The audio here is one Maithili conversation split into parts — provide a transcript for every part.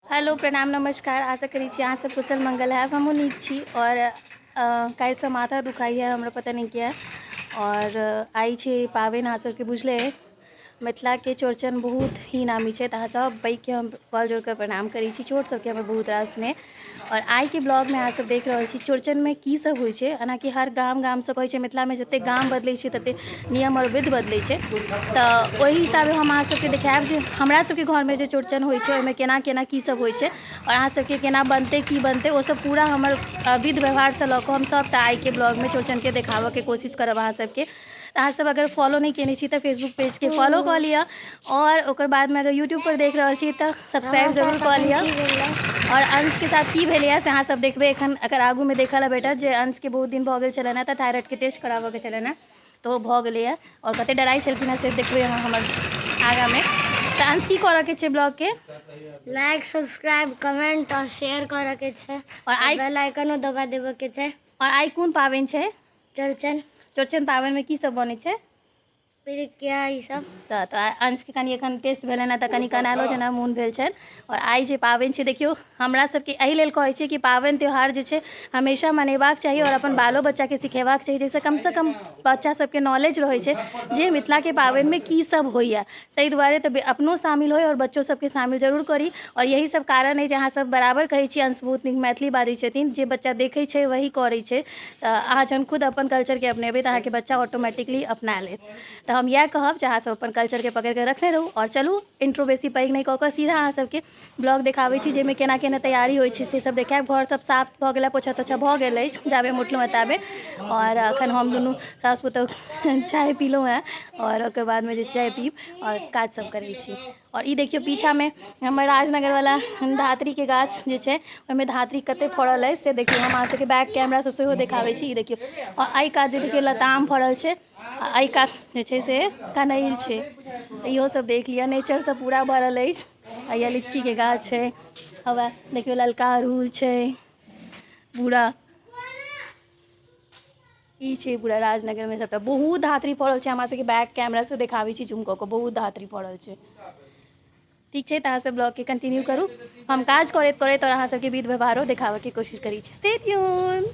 हेलो, प्रणाम, नमस्कार। आशा करै छी अहाँ सब कुशल मंगल हैब। हमहूँ नीक छी। और काल्हिसँ माथा दुखाइए हमरा, पता नहि किया। और आइ छै पाबनि, अहाँ सबके बुझले अइ, मिथिलाके चौड़चन बहुत ही नामी छै। तऽ अहाँ सब पैघके हम कल जोड़ि कऽ प्रणाम करै छी, छोट सबके हमर बहुत रास स्नेह। और आइके ब्लॉगमे अहाँ सब देख रहल छी चौड़चनमे की सब होइ छै। एनाकि हर गाम गामसँ कहै छै, मिथिलामे जतेक गाम बदलै छै ततेक नियम आओर विध बदलै छै। तऽ ओहि हिसाबे हम अहाँ सबके देखायब जे हमरा सबके घरमे जे चौड़चन होइ छै ओहिमे केना केना की सब होइ छै आओर अहाँ सबके केना बनतै, की बनतै, ओ सब पूरा हमर विध व्यवहारसँ लऽ कऽ हम सबटा आइके ब्लॉगमे चौड़चनके देखाबऽके कोशिश करब अहाँ सबके। तऽ अहाँ सब अगर फॉलो नहि केने छी तऽ फेसबुक पेजके फॉलो कऽ लिअ आओर ओकर बादमे अगर यूट्यूबपर देख रहल छी तऽ सब्सक्राइब जरूर कऽ लिअ। आओर अंशके साथ की भेलैए से अहाँ सब देखबै एखन, एकर आगूमे देखऽ लए भेटत जे अंशके बहुत दिन भऽ गेल छलनि हेँ तऽ थायराइडके टेस्ट कराबऽके छलनि हेँ, तऽ ओ भऽ गेलैए। आओर कते डराइ छलखिन हेँ से देखबै अहाँ हमर आगाँमे। तऽ अंश, की करऽके छै ब्लॉगके? लाइक, सब्सक्राइब, कमेंट और शेयर करऽ के छै और आइ बेल आइकनो दबा देबऽ के छै। और आइ कोन पाबनि छै? चौड़चन। चौड़चन पाबनिमे की सब बनै छै? पिरुकिया ई सब। तऽ अंशके कनि एखन टेस्ट भेलनि हेँ तऽ कनि कनालो जेना मोन भेल छनि। आओर आइ जे पाबनि छै, देखियौ, हमरा सबके एहि लेल कहै छै कि पाबनि त्योहार जे छै हमेशा मनेबाक चाही आओर अपन बालो बच्चाके सिखेबाक चाही, जाहिसँ कमसँ कम बच्चा सबके नॉलेज रहै छै जे मिथिलाके पाबनिमे की सब होइए। ताहि दुआरे तऽ अपनो शामिल होइ आओर बच्चो सबके शामिल जरूर करी। आओर यही सब कारण अइ जे अहाँ सब बराबर कहै छी अंश बहुत नीक मैथिली बाजै छथिन। जे बच्चा देखै छै वही करै छै। तऽ अहाँ जहन खुद अपन कल्चरके अपनेबै तऽ अहाँके बच्चा ऑटोमेटिकली अपना लेत। तऽ हम इएह कहब जे अहाँ सब अपन कल्चरके पकड़िके रखने रहू। आओर चलू, इंट्रो बेसी पैघ नहि कऽ कऽ सीधा अहाँ सबके ब्लॉग देखाबै छी, जाहिमे केना केना तैयारी होइ छै से सब देखायब। घर सब साफ भऽ गेल, पोछा तोछा भऽ गेल अछि जाबे हम उठलहुँ हेँ ताबे। आओर एखन हम दुनू सासु पुतहु चाय पीलहुँ हेँ आओर ओकर बादमे जे चाय पीब आओर काज सब करै छी। आओर ई देखियौ, पीछामे हमर राजनगरवला धातरीके गाछ जे छै, ओहिमे धातरी कते फड़ल अछि से देखियौ। हम अहाँ सबके बैक कैमरासँ सेहो देखाबै छी। ई देखियौ। आओर एहि कात जे देखियौ लताम फड़ल छै आ एहि कात जे छै से कनैल छै। तऽ इहो सब देख लिअ, नेचरसँ पूरा भरल अछि। आ या लीचीके गाछ छै, हवा देखियौ, ललका अड़हुल छै पूरा। ई छै पूरा राजनगरमे सबटा बहुत धातरी फड़ल छै। हमरा सबके बैक कैमरासँ देखाबै छी जूम कऽ कऽ, बहुत धातरी फड़ल छै। ठीक छै, तऽ अहाँ सब ब्लॉगके कंटिन्यू करू। हम काज करैत करैत आओर अहाँ सबके विध व्यवहारो देखाबऽके कोशिश करै छी। स्टे ट्यून।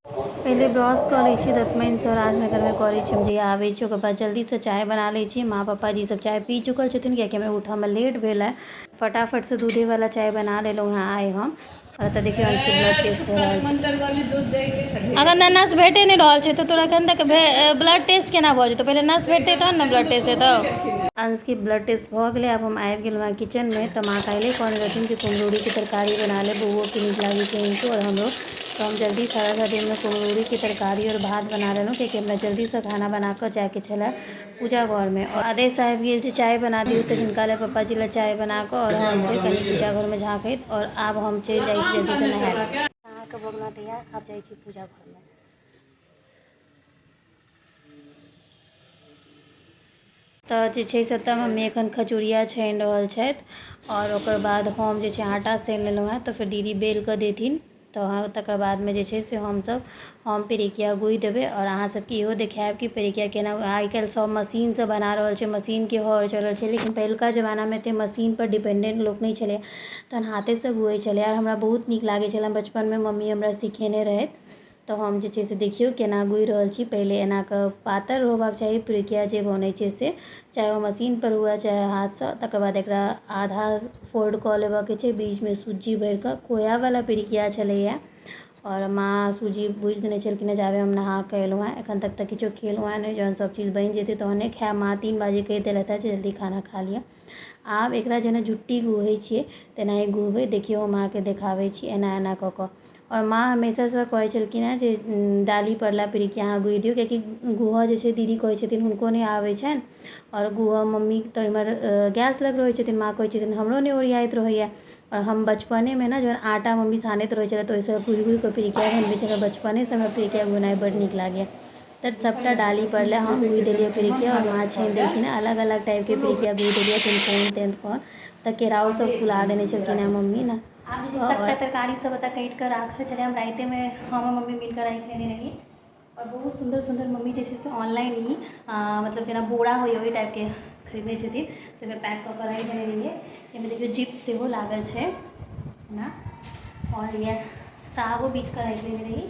पहिले ब्रश कऽ लै छी दतमनिसँ, राजनगरमे करै छी हम जहिया आबै छी। ओकर बाद जल्दीसँ चाय बना लै छी। माँ पापा जी सब चाय पी चुकल छथिन, कियाकि हमरा उठऽमे लेट भेल है। फटाफटसँ दूधेवला चाय बना लेलहुँ हेँ आइ हम। आओर एतऽ देखियौ अंशके ब्लड टेस्ट भऽ रहल छै। अखन तऽ नस भेटे नहि रहल छै तऽ तोरा एखन तक ब्लड टेस्ट केना भऽ जेतौ? पहिले नस भेटतै तहन ने ब्लड टेस्ट हेतौ। अंशके ब्लड टेस्ट भऽ गेलै। आब हम आबि गेलहुँ हेँ किचनमे। तऽ माँ काल्हिए कहने रहथिन कि कुम्हरौरीके तरकारी बना ले, बौओके नीक लागै छै हिनको आओर हमरो। तऽ हम जल्दी सादा दिनमे कुम्हरौरीके तरकारी आओर भात बना लेलहुँ, कियाकि हमरा जल्दीसँ खाना बना कऽ जायके छलै पूजा घरमे। आओर आदेश आबि गेल जे चाय बना दियौ। तऽ हिनका लए, पप्पाजी लए चाय बना कऽ आओर हम फेर कनि पूजा घरमे झाँकैत आओर आब हम चलि जाइ छी जल्दीसँ नहाय लए। अहाँके भऽ गेलहुँ तैयार, आब जाइ छी पूजा घरमे। तऽ जे छै से तऽ मम्मी एखन खजूरिया छानि रहल छथि आओर ओकर बाद हम जे छै आटा सानि लेलहुँ हेँ। तऽ फेर दीदी बेल कऽ देथिन, तऽ तकर बादमे जे छै से हमसभ हम पिरिकिया गुहि देबै। आओर अहाँ सबके इहो देखायब कि पिरिकिया केना। आइ काल्हि सब मशीनसँ बना रहल छै, मशीनके हौर चलल छै, लेकिन पहिलुका जमानामे एते मशीनपर डिपेंडेंट लोक नहि छलै, तहन हाथेसँ गुहै छलै। आओर हमरा बहुत नीक लागै छलै, बचपनमे मम्मी हमरा सिखेने रहथि। तऽ हम जे छै से देखियौ केना गुहि रहल छी। पहिले एना कऽ पातर होबाक चाही पिरुकिया जे बनै छै से, चाहे ओ मशीनपर हुए चाहे हाथसँ। तकर बाद एकरा आधा फोल्ड कऽ लेबऽके छै, बीचमे सुज्जी भरि कऽ। खोआवला पिरुकिया छलैए आओर माँ सूजी भुजि देने छलखिन हेँ जाबे हम नहा कऽ एलहुँ हेँ। एखन तक तऽ किछो खेलहुँ हेँ नहि, जहन सब चीज बनि जेतै तहने खायब। माँ 3 बजे कहि देलथि हेँ जे जल्दी खाना खा लिअ। आब एकरा जेना झुट्टी गुहै छियै तेनाही गुहबै। देखियौ, हम अहाँके देखाबै छी एना एना कऽ कऽ। आओर माँ हमेशासँ कहै छलखिन हेँ जे डाली परला पिरिकिया अहाँ गुहि दियौ, कियाकि गुहऽ जे छै दीदी कहै छथिन हुनको नहि आबै छनि। आओर गुहऽ मम्मी तऽ एम्हर गैस लग रहै छथिन, माँ कहै छथिन हमरो नहि ओरियाइत रहैए। आओर हम बचपनेमे ने जहन आटा मम्मी सानैत रहै छलै तऽ ओहिसँ गुहि गुहि कऽ पिरिकिया बनबै छलै। बचपनेसँ हमरा पिरिकिया गुहनाइ बड्ड नीक लागैए। तऽ सबटा डाली पर ले हम गुहि देलियै पिरिकिया आओर माँ छानि देलखिन हेँ। अलग अलग टाइपके पिरिकिया गुहि देलियै, तिनकोन तिनकोन। तऽ केराउ सब फुला देने छलखिन हेँ मम्मी ने। आब जे छै सबटा तरकारी सब ओतऽ काटि कऽ राखल छलै। हम रातिमे हम आओर मम्मी मिलकऽ राखि लेने रही। आओर बहुत सुन्दर सुन्दर मम्मी जे छै से ऑनलाइन ही मतलब जेना बोरा होइए ओहि टाइपके खरीदने छथिन, तऽ ओहिमे पैक कऽ कऽ राखि देने रहियै। एहिमे देखियौ जिप सेहो लागल छै एना। आओर इएह सागो बीछ कऽ राखि लेने रही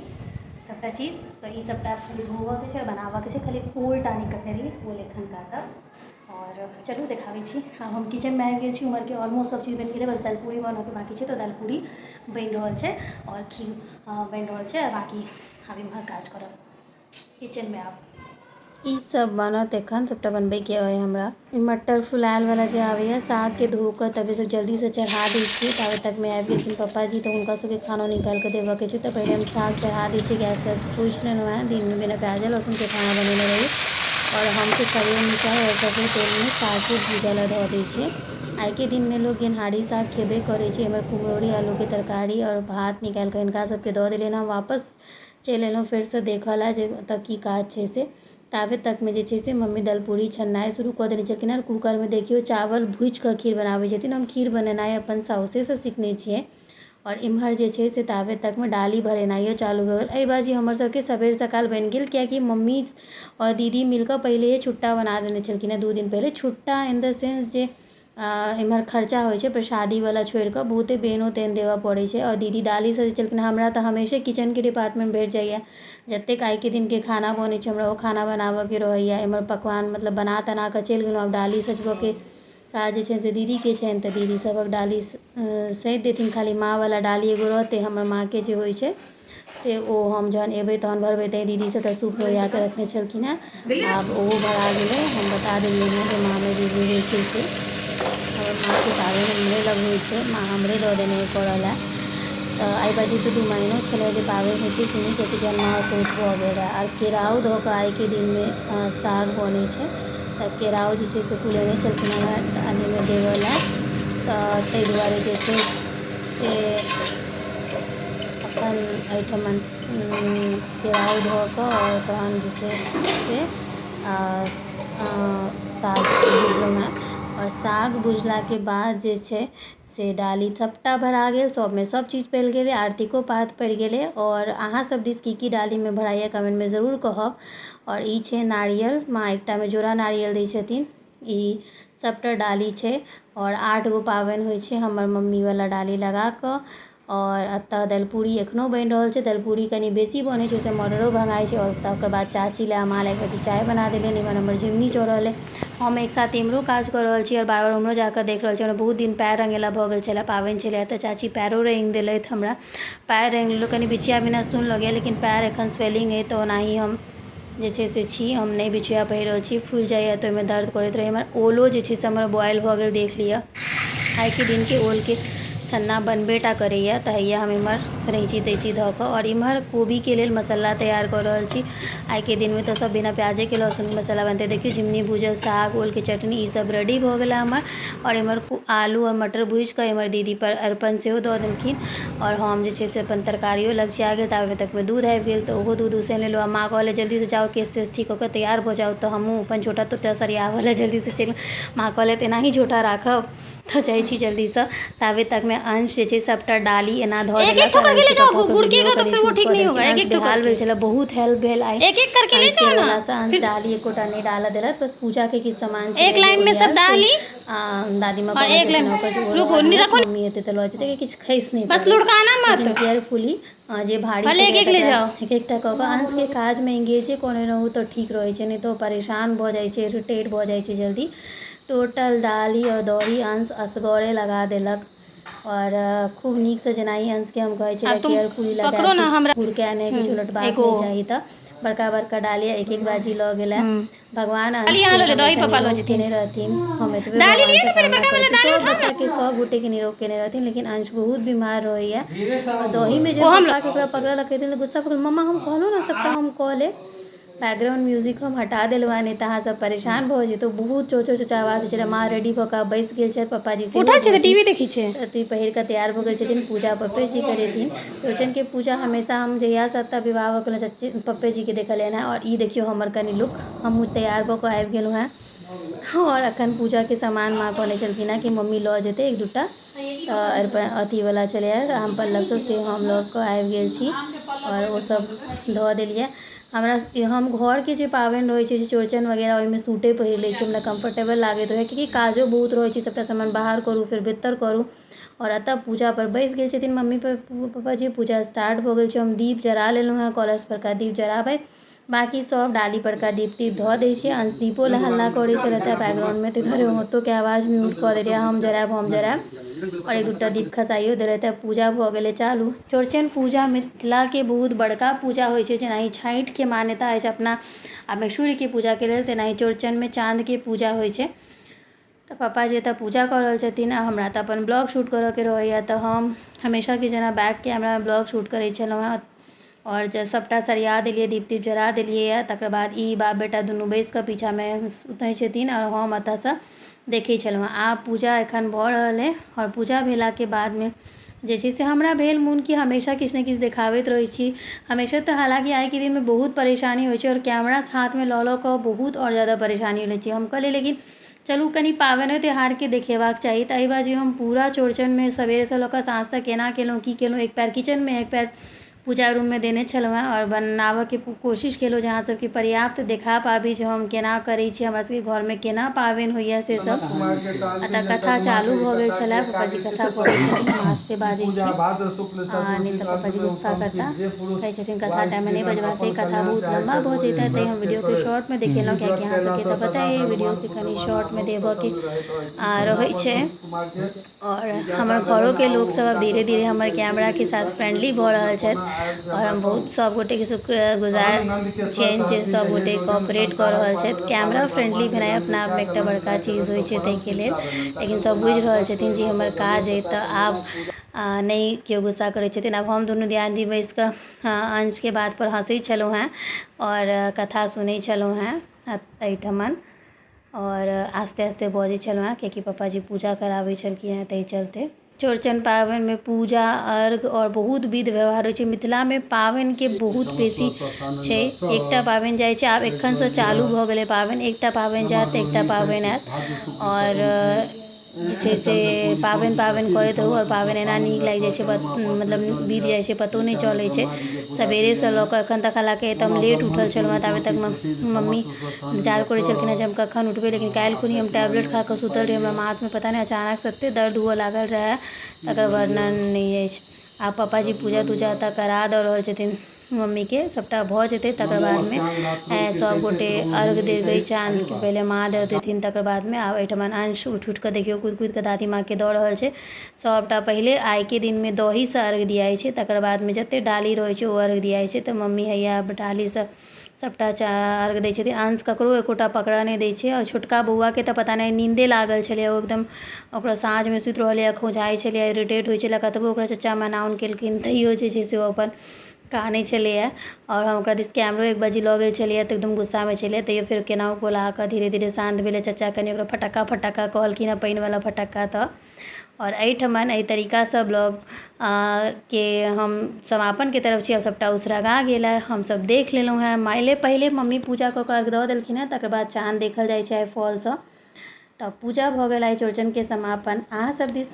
सभटा चीज। तऽ ई सभटा खाली धोबऽके छै, बनाबऽके छै, खाली ओल टा नहि कटने रही, ओल एखन काटब। आओर चलू देखाबै छी। आब हम किचनमे आबि गेल छी, उम्हरके ऑलमोस्ट सब चीज बनि गेलै, बस दालपूड़ी बनऽके बाँकी छै। तऽ दालपूड़ी बनि रहल छै आओर खीर बनि रहल छै, आ बाँकी आब इम्हर काज करब किचनमे। आब ई सब बनत, एखन सबटा बनबैके अइ हमरा। ई मटर फुलायल जे आबैए, सागके धो कऽ तबे जल्दीसँ चढ़ा दै छियै। ताबे तकमे आबि गेलखिन पप्पाजी, तऽ हुनका सबके खानो निकालि कऽ देबऽके छै, तऽ पहिले हम साग चढ़ा दै छियै। गैस तैस पोछि लेलहुँ हेँ। दिनमे बिना प्याजे लहसुनके खाना बनेने रही। आओर हम तऽ करियो मिरचाइ आओर सबके तेलमे सागके भूजऽ लए धऽ दै छियै। आइके दिनमे लोक गेनहारी साग खेबे करै छै। एम्हर कुम्हरौरी आलूके तरकारी आओर भात निकालि कऽ हिनका सबके दऽ देलियनि। हम वापस चलि एलहुँ फेरसँ देखऽ लए जे ओतऽ की काज छै से। ताबे तकमे जे छै से मम्मी दलपूड़ी छननाइ शुरू कऽ देने छलखिन हँ। कूकरमे देखियौ चावल भुजि कऽ खीर बनाबै छथिन। हम खीर बनेनाइ अपन साउसेसँ सिखने छियै। आओर इम्हर जे छै से ताबे तकमे डाली भरेनाइयो चालू भऽ गेल। एहि बाजी हमर सबके सबेर सकाल बनि गेल, कियाकि मम्मी आओर दीदी मिलकऽ पहिलेहे छुट्टा बना देने छलखिन हँ 2 दिन पहिले। छुट्टा इन the sense जे इम्हर खर्चा होइ छै प्रसादीवला छोड़िकऽ, बहुते बेनो तेन देबऽ पड़ै छै। आओर दीदी डाली सजै छलखिन। हमरा तऽ हमेशे किचनके डिपार्टमेंट भेट जाइए। जतेक आइके दिनके खाना बनै छै, हमरा ओ खाना बनाबऽके रहैए। एम्हर पकवान मतलब बना तना कऽ चलि गेलहुँ। आब डाली सजबऽके काज जे छै से दीदीके छनि, तऽ दीदी सभक डाली सैँत देथिन। खाली माँवला डाली एगो रहतै, हमर माँके जे होइ छै से, ओ हम जहन एबै तहन भरबै। तैँ दीदी सभटा सूप ओरिया कऽ रखने छलखिन हेँ। आब ओहो भरा गेलै। हम बता देलियनि हेँ जे माँमे जे जे होइ छै से। हमर माँके पाबनि हमरे लग होइ छै, माँ हमरे दऽ देने करऽ लए। तऽ एहि बाजी तऽ 2 महीनो छलै जे पाबनि होइ छै कि नहि, कियाकि जहन माँ शौच भऽ गेल रहए। आर केराउ धऽ कऽ आइके दिनमे साग बनै छै, तऽ केराउ जे छै से फुलेने छलखिन हमरा डालीमे देबऽ लए। तऽ ताहि दुआरे जे छै से अखन एहिठमन केराउ धऽ कऽ आओर तहन जे छै से साग भुजलहुँ हेँ। आओर साग भुजलाके बाद जे छै से डाली सभटा भरा गेल, सभमे सभ चीज पड़ि गेलै, आरतीको पात पड़ि गेलै। आओर अहाँ सब दिस की की डालीमे भराइए, कमेंटमे जरूर कहब। आओर ई छै नारियल, माँ एकटामे जोड़ा नारियल दै छथिन। ई सभटा डाली छै आओर 8 गो पाबनि होइ छै हमर मम्मीवला डाली लगा कऽ। आओर एतऽ दलपूड़ी एखनो बनि रहल छै। दलपूड़ी कनि बेसी बनै छै, ओहिसँ मटरो भङ्गाइ छै। आओर तकर बाद चाची लए, माँ लए एक चाय बना देलियनि। इम्हर हमर झिमनी चढ़ल अइ। हम एक साथ इम्हरो काज कऽ रहल छी आओर बार बार उम्हरो जाकऽ देख रहल छी। हमरा बहुत दिन पैर रङ्गेला भऽ गेल छलै, पाबनि छलै, तऽ चाची पैरो रङ्गि देलथि हमरा। पैर रङ्गि लेलहुँ, कनि बिछिया बिना सुन लगैए, लेकिन पैर एखन स्वेलिंग अइ, तऽ ओनाही हम जे छै से छी, हम नहि बिछिया पहिर रहल छी। फुलि जाइए तऽ ओहिमे दर्द करैत रहै। हमर ओलो जे छै से हमर बॉयल भऽ गेल, देख लिअ। आइके दिनके ओलके सन्ना बनबे टा करैए। तऽ हैया हम इम्हर रैची तैची धऽ कऽ आओर इम्हर कोबीके लेल मसाला तैयार कऽ रहल छी। आइके दिनमे तऽ सब बिना प्याजेके लहसुनके मसाला बनतै। देखियौ, झिमनी भूजल, साग, ओलके चटनी, ई सब रेडी भऽ गेलै हमर। आओर इम्हर आलू आओर मटर भूजिकऽ इम्हर दीदी पर अरिपन सेहो दऽ देलखिन। आओर हम जे छै से अपन तरकारियो लगचिया गेल। ताबे तकमे दूध आबि गेल, तऽ ओहो दूध उसैन लेलहुँ। आ माँ कहलै जल्दीसँ जाउ, केश तेश ठीक कऽ कऽ तैयार भऽ जाउ। तऽ हमहूँ अपन झोटा तोटा सरियाबऽ लए जल्दीसँ चलि। माँ कहलथि एनाही झोटा राखब? तऽ जाइ छी जल्दीसँ। ताबे तकमे अंश जे छै सबटा डाली एना धऽ एक एक देलक। ठो आओर करके ले अंशके जाओ, पप्पा ओकर वीडियो गुड़केगा तो कनि फिर वो शूट ठीक कऽ नहीं देलखिन। होगा। एक अंश एक ठो बेहाल करके भेल छलै, बहुत हेल्प भेल आइ एक एक करके ले अंशके जाओ ना रहलासँ। अंश फिर। डाली एकोटा नहि डालऽ देलक, बस पूजाके किछु सामान एक छलै जे लाइन में सब ओरियाल से डाली दादी माँ और कहने एक छलखिन लाइन ओकर जे ओ रुको रहऽ नहीं दिहक, रखो। मम्मी एतै तऽ लऽ जेतै, किछु खसि नहि बस पड़ै। लुढ़काना लेकिन मत। केयरफुली जे भारी भले एक छलै एक ले तकरा जाओ। एक एकटा कऽ कऽ। अंशके काजमे एंगेजे कने रहू तऽ ठीक रहै छै, नहि तऽ ओ परेशान भऽ जाइ छै, इरिटेट भऽ जाइ छै जल्दी। टोटल डाली आओर दही अंश असगरे लगा देलक। आओर खूब नीकसँ जेनाही अंशके हम कहै छलियै अब तुम केयरफुली पकड़ो लगायब, ना किछु हमरा। गुड़कै नहि, किछु उलटबाक एगो नहि चाही, तऽ बड़का बड़का डाली एक एक बाजी लऽ गेला। भगवान डाली यहाँ अंशके लो ले, दही हमेशा पापा लो निरोग जेथिन। केने रहथिन, हम एतबे डाली लिए भगवानसँ ना पहले कामना बड़का करै वाला छी। डाली सभ उठाओ ना। बच्चाके सभ गोटेके निरोग केने रहथिन, लेकिन अंश बहुत बीमार रहैए। आ दहीमे वो जब हम पप्पाके ओकरा पकड़ऽ लगतै तऽ गुस्सा पकड़, मम्मा हम कहलहुँ ने सभटा हम कऽ लेब। बैकग्राउंड म्यूजिक हम हटा देलहुँ हँ, नहि तऽ अहाँ सब परेशान भऽ जैतहुँ। बहुत चो चो चोचा आवाज होइ छलै। माँ रेडी भऽ कऽ बैस गेल छथि, पप्पाजी सेहो उठल छै तऽ धोती टीवी देखै छै। अथी पहिर कऽ तैयार भऽ गेल छथिन। पूजा पप्पे जी करेथिन। चौड़चनके पूजा हमेशा हम जहियासँ एतऽ विवाह भऽ गेल पप्पे जीके देखलियनि हेँ। आओर ई देखियौ हमर कनि लुक, हमहूँ तैयार भऽ कऽ आबि गेलहुँ हेँ। आओर अखन पूजाके सामान माँ कहने छलखिन हेँ कि मम्मी लऽ जेतै एक दूटा, तऽ अरिपन अथीवला छलैए आम पल्लव सब, से हम लऽ कऽ आबि गेल छी आओर ओसब धऽ देलियै। हमरा हम घरके जे पाबनि रहै छै, जे चौड़चन वगैरह, ओहिमे सूटे पहिर लै छी, हमरा कम्फर्टेबल लागैत रहै, कियाकि काजो बहुत रहै छै, सबटा सामान बाहर करू फेर भीतर करू। आओर एतऽ पूजा पर बैस गेल छथिन मम्मी पप्पाजी, पूजा स्टार्ट भऽ गेल छै। हम दीप जरा लेलहुँ हेँ, कलश परका दीप जराबै, बाँकी सब डाली परका दीप तीप धऽ दै छै। अंशदीपो लए हल्ला करै छलथि हे बैकग्राउंडमे, ताहि दुआरे ओतोके आवाज म्यूट कऽ देलियै, हम जरायब हम जरायब। आओर एक दूटा दीप खसाइयो देलथि हे। पूजा भऽ गेलै चालू। चौड़चन पूजा मिथिलाके बहुत बड़का पूजा होइ छै। जेनाहि छठिके मान्यता अछि अपना आपमे सूर्यके पूजाके लेल, तेनाही चौड़चनमे चाँदके पूजा होइ छै। तऽ पापा जी एतऽ पूजा कऽ रहल छथिन आ हमरा तऽ अपन ब्लॉग शूट करऽके रहैया, तऽ हम हमेशाके जेना बैक कैमरामे ब्लॉग शूट करै छलहुँ हेँ। आओर जे सबटा सरिया देलियै, दीप तीप जरा देलियै यऽ। तकर बाद ई बाप बेटा दुनू बैस कऽ पीछामे सुतै छथिन आओर हम एतऽसँ देखै छलहुँ हँ। आब पूजा एखन भऽ रहल अइ आओर पूजा भेलाके बादमे जे छै से हमरा भेल मोन कि हमेशा किछु ने किछु देखाबैत रहै छी हमेशा, तऽ हालाँकि आइके दिनमे बहुत परेशानी होइ छै आओर कैमरा हाथमे लऽ लऽ कऽ बहुत आओर ज्यादा परेशानी होइ छै। हम कहलियै लेकिन चलू कनि पाबनिओ त्योहारके देखेबाक चाही। तऽ एहि बाजी हम पूरा चौड़चनमे सवेरेसँ लऽ कऽ साँझ तक केना केलहुँ की केलहुँ, एक पैर किचनमे एक पैर पूजा रूममे देने छलहुँ हेँ आओर बनाबऽके कोशिश केलहुँ जे अहाँ सबके पर्याप्त देखा पाबी जे हम केना करै छी, हमरा सबके घरमे केना पाबनि होइए से सब। एतऽ कथा चालू भऽ गेल छलै, पप्पाजी कथा पढ़ै छथिन। हम आस्ते बाजै छी आ नहि तऽ पप्पाजी गुस्सा करता, कहै छथिन कथा टाइममे नहि बजबाक चाही, कथा बहुत लम्बा भऽ जैतै। तैँ हम वीडियोके शॉर्टमे देखेलहुँ, कियाकि अहाँ सबके तऽ पता अइ वीडियोके कनि शॉर्टमे देबऽके रहै छै। आओर हमर घरोके लोकसब आब धीरे धीरे हमर कैमराके साथ फ्रेंडली भऽ रहल छथि आओर हम बहुत सब गोटेके शुक्रगुजार छियनि जे सब गोटे कोऑपरेट कऽ रहल छथि। कैमरा फ्रेंडली भेनाइ अपना आपमे एकटा बड़का चीज होइ छै ताहिके लेल, लेकिन सब बुझि रहल छथिन जे हमर काज अइ, तऽ आब नहि केओ गुस्सा करै छथिन। आब हम दुनू दियादनी बैस कऽ अंशके बात पर हँसै छलहुँ हेँ आओर कथा सुनै छलहुँ हेँ एहिठमन आओर आस्ते आस्ते बजै छलहुँ हेँ, कियाकि पप्पाजी पूजा कराबै छलखिन हेँ ताहि चलते। चौड़चन पाबनिमे पूजा अर्घ आओर बहुत विध व्यवहार होइ छै। मिथिलामे पाबनिके बहुत बेसी छै। एकटा पाबनि जाइ छै, आब एखनसँ चालू भऽ गेलै पाबनि, एकटा पाबनि जायत तऽ एकटा पाबनि आयत आओर जे छै से पाबनि पाबनि करैत रहू। आओर पाबनि एना नीक लागि जाइ छै, मतलब बीत जाइ छै, पतो नहि चलै छै। सवेरेसँ लऽ कऽ एखन तक, हालाँकि तऽ हम लेट उठल छलहुँ हेँ, ताबे तक मम्मी इन्तजार करै छलखिन हेँ जे हम कखन उठबै। लेकिन काल्हि खुनी हम टैबलेट खा कऽ सुतल रही, हमरा माथमे पता नहि अचानक से एतेक दर्द हुअ लागल रहै तकर वर्णन नहि अछि। आब पप्पाजी पूजा तूजा तऽ करा दऽ रहल छथिन मम्मीके, सभटा भऽ जेतै तकर बादमे सभगोटे अर्घ देबै चाँदके, पहिले माँ दऽ देथिन तकर बादमे। आब एहिठमन अंश उठि उठि कऽ देखियौ कुदि कुदि कऽ दादी माँके दऽ रहल छै सभटा। पहिले आइके दिनमे दहीसँ अर्घ दियाइ छै, तकर बादमे जते डाली रहै छै ओ अर्घ दियाइ छै। तऽ मम्मी हैया आब डालीसँ सभटा अर्घ दै छथिन। अंश ककरो एकोटा पकड़ऽ नहि दै छै आओर छोटका बौआके तऽ पता नहि नीन्दे लागल छलै, ओ एकदम ओकरा साँझमे सुति रहलैए, खौंझाइ छलैए, इरिटेट होइ छलै। कतबो ओकरा चचा मनाओन केलखिन तैयो जे छै से ओ अपन कानै छलैए। आओर हम ओकरा दिस कैमरो एक बाजी लऽ गेल छलियै तऽ एकदम गुस्सामे छलै, तैयो फेर केनाहु बोला कऽ धीरे धीरे शान्त भेलै। चचा कनि ओकरा फटक्का फटक्का कहलखिन हँ, पानिवला फटक्का। तऽ आओर एहिठमन एहि तरीकासँ ब्लॉग के हम समापनके तरफ छी। आब सभटा उसरगा गेल हँ, हमसभ देख लेलहुँ हेँ। मानि पहिले मम्मी पूजा कऽ कऽ अर्घ दऽ देलखिन हेँ, तकर बाद चाँद देखल जाइ छै फॉलसँ। तऽ पूजा भऽ गेल, आइ चौड़चनके समापन। अहाँ सब दिस,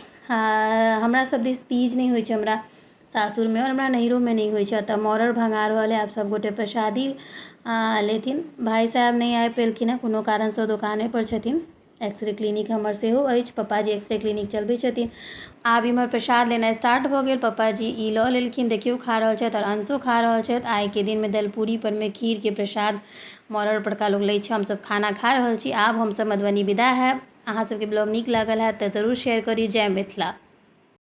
हमरा सब दिस तीज नहि होइ छै, हमरा सासुरमे आओर हमरा नैहरोमे नहि होइ छै। तऽ मरर भंगा रहल है, आब सबगोटे प्रसादी लेथिन। भाय साहेब नहि आबि पेलखिन हँ, कोनो कारणसँ दोकाने पर छथिन। एक्सरे क्लिनिक हमर सेहो अछि, पप्पाजी एक्सरे क्लिनिक चलबै छथिन। आब इम्हर प्रसाद लेनाइ स्टार्ट भऽ गेल। पप्पाजी ई लऽ लेलखिन, देखियौ खा रहल छथि आओर अंशो खा रहल छथि। आइके दिनमे दलपूरी परमे खीरके प्रसाद मरर परका लोक लै छै। हमसब खाना खा रहल छी। आब हमसब मधुबनी विदा हैब। अहाँ सबके ब्लॉग नीक लागल हैत तऽ जरूर शेयर करी। जय मिथिला।